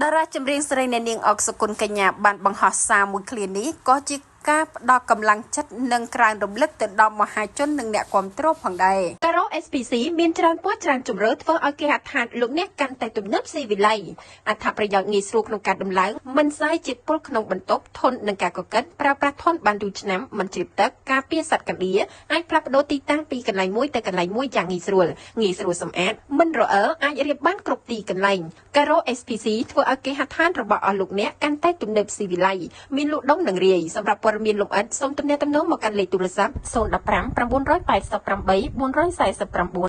តារាចម្រៀងស្រីអ្នកនាងអុកសុគន្ធកញ្ញាបានបង្ហោះសារមួយឃ្លានេះក៏ជាការផ្ដល់កម្លាំងចិត្តនិងក្រើនរំលឹកទៅដល់មហាជននិងអ្នកគាំទ្រផងដែរការ៉ូ SPC មានច្រើនពណ៌ច្រើនជម្រើសធ្វើឲ្យគេហដ្ឋានលោកអ្នកកាន់តែទំនើបស៊ីវិល័យអត្ថប្រយោជន៍ងាយស្រួលក្នុងការដំឡើងមិនសាយជាតិពុលក្នុងបន្ទប់ធន់នឹងការកកិតប្រើប្រាស់ធន់បានយូរឆ្នាំមិនជ្រាបទឹកការពារសត្វកណ្ដៀរអាចផ្លាស់ប្ដូរទីតាំងពីកន្លែងមួយទៅកន្លែងមួយយ៉ាងងាយស្រួលងាយស្រួលសម្អាតមិនរអិលអាចរៀបបានគ្រប់ទីកន្លែងការ៉ូ SPC ធ្វើឲ្យគេហដ្ឋានរបស់អស់លោកអ្នកកាន់តែទំនើបស៊ីវិល័យមានលក់ដុំនិងរាយសម្រាប់ព័ត៌មានលម្អិតសូមទំនាក់ទំនងមកកាន់លេខទូរស័ព្ទ015 988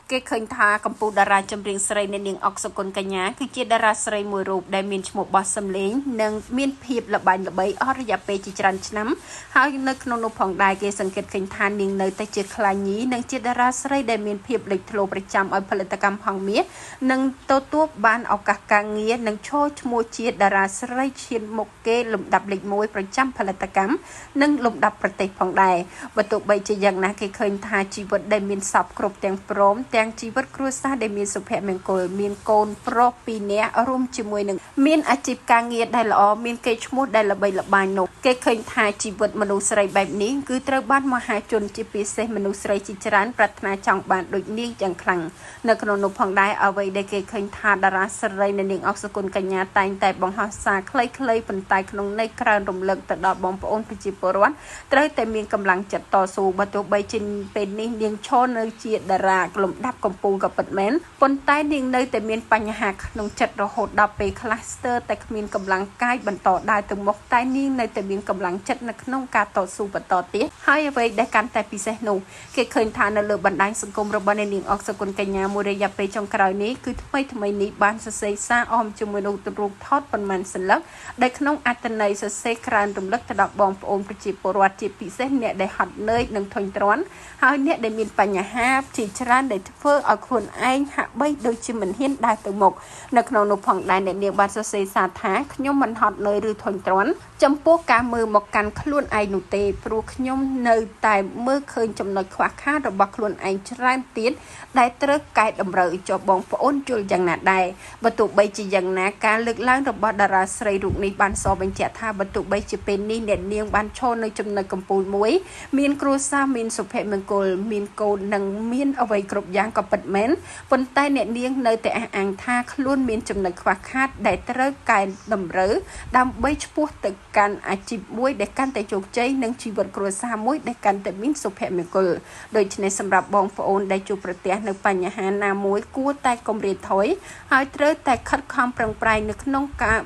449គេឃើញថាកម្ពុជាតារាចម្រៀងស្រីអ្នកនាងអុកសុគន្ធកញ្ញាគឺជាតារាស្រីមួយរូបដែលមានឈ្មោះបោះសម្លេងនិងមានភាពល្បាញល្បីអស់រយៈពេលជាច្រើនឆ្នាំហើយនៅក្នុងនោះផងដែរគេសង្កេតឃើញថានាងនៅតែជាខ្លាញីនិងជាតារាស្រីដែលមានភាពលេចធ្លោប្រចាំឲ្យផលិតកម្មហង្សមាសនិងទទួលបានឱកាសការងារនិងឈរឈ្មោះជាតារាស្រីឈានមុខគេលំដាប់លេខ1ប្រចាំផលិតកម្មនិងលំដាប់ប្រទេសផងដែរបើទោះបីជាយ៉ាងណាគេឃើញថាជីវិតដែលមានសពគ្រប់ទាំងព្រមទាំងជីវិតគ្រួសារដែលមានសុភមង្គលមានកូនប្រុស2នាក់រួមជាមួយនឹងមានអាជីពការងារដែលល្អមានកេរ្តិ៍ឈ្មោះដែលល្បីល្បាញនោះគេឃើញថាជីវិតមនុស្សស្រីបែបនេះគឺត្រូវបានមហាជនជាពិសេសមនុស្សស្រីជាច្រើនប្រាថ្នាចង់បានដូចនាងយ៉ាងខ្លាំងនៅក្នុងនោះផងដែរអ្វីដែលគេឃើញថាតារាស្រីនៅនាងអុកសុគន្ធកញ្ញាតែងតែបង្ហោះសារខ្លីៗប៉ុន្តែក្នុងន័យក្រើនរំលឹកទៅដល់បងប្អូនប្រជាពលរដ្ឋត្រូវតែមានកម្លាំងចិត្តតស៊ូបើទោះបីជាពេលនេះនាងឈរនៅជាតារាលំដាប់កំពូលក៏ពិតមែនប៉ុន្តែនាងនៅតែមានបញ្ហាក្នុងចិត្តរហូតដល់ពេលខ្លះស្ទើរតែគ្មានកម្លាំងកាយបន្តដើរទៅមុខតែនាងនៅតែមានកម្លាំងចិត្តនៅក្នុងការតស៊ូបន្តទៀតហើយអ្វីដែលកាន់តែពិសេសនោះគេឃើញថានៅលើបណ្ដាញសង្គមរបស់អ្នកនាងអុកសុគន្ធកញ្ញាមួយរយៈពេលចុងក្រោយនេះគឺថ្មីថ្មីនេះបានសរសេរសារអមជាមួយនឹងរូបថតប៉ុន្មានសន្លឹកដែលក្នុងអត្ថន័យសរសេរក្រើនរំលឹកទៅដល់បងប្អូនប្រជាពលរដ្ឋជាពិសេសអ្នកដែលហត់នឿយនិងធុញទ្រាន់ហើយអ្នកដែលមានបញ្ហាជាច្រើនដែលធ្វើឲ្យខ្លួនឯងហាក់បីដូចជាមិនហ៊ានដើរទៅមុខនៅក្នុងនោះផងដែរអ្នកនាងបានសរសេរសារថាខ្ញុំមិនហត់នឿយឬធុញទ្រាន់ចំពោះការមើលមកកាន់ខ្លួនឯងនោះទេព្រោះខ្ញុំនៅតែមើលឃើញចំណុចខ្វះខាតរបស់ខ្លួនឯងច្រើនទៀតដែលត្រូវកែតម្រូវចុះបងប្អូនយល់យ៉ាងណាដែរបើទោះបីជាយ៉ាងណាការលើកឡើងរបស់តារាស្រីរូបនេះបានសបញ្ជាក់ថាបើទោះបីជាពេលនេះអ្នកនាងបានឈរនៅចំណុចកំពូលមួយមានគ្រួសារមានសុភមង្គលមានកូននិងមានអ្វីគ្រប់យ៉ាងក៏ពិតមែនប៉ុន្តែអ្នកនាងនៅតែអះអាងថាខ្លួនមានចំណុចខ្វះខាតដែលត្រូវកែតម្រូវដើម្បីឆ្ពោះទៅកាន់អាជីពមួយដែលកាន់តែជោគជ័យនិងជីវិតគ្រួសារមួយដែលកាន់តែមានសុភមង្គលដូច្នេះសម្រាប់បងប្អូនដែលជួបប្រទះនៅបញ្ហាណាមួយគួរតែកុំរាថយហើយត្រូវតែខិតខំប្រឹងប្រែងនៅក្នុងការ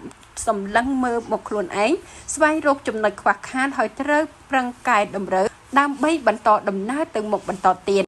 សម្លឹងមើលមកខ្លួនឯងស្វែងរកចំណុចខ្វះខាតហើយត្រូវប្រឹងកែតម្រូវដើម្បីបន្តដំណើរទៅមុខបន្តទៀត។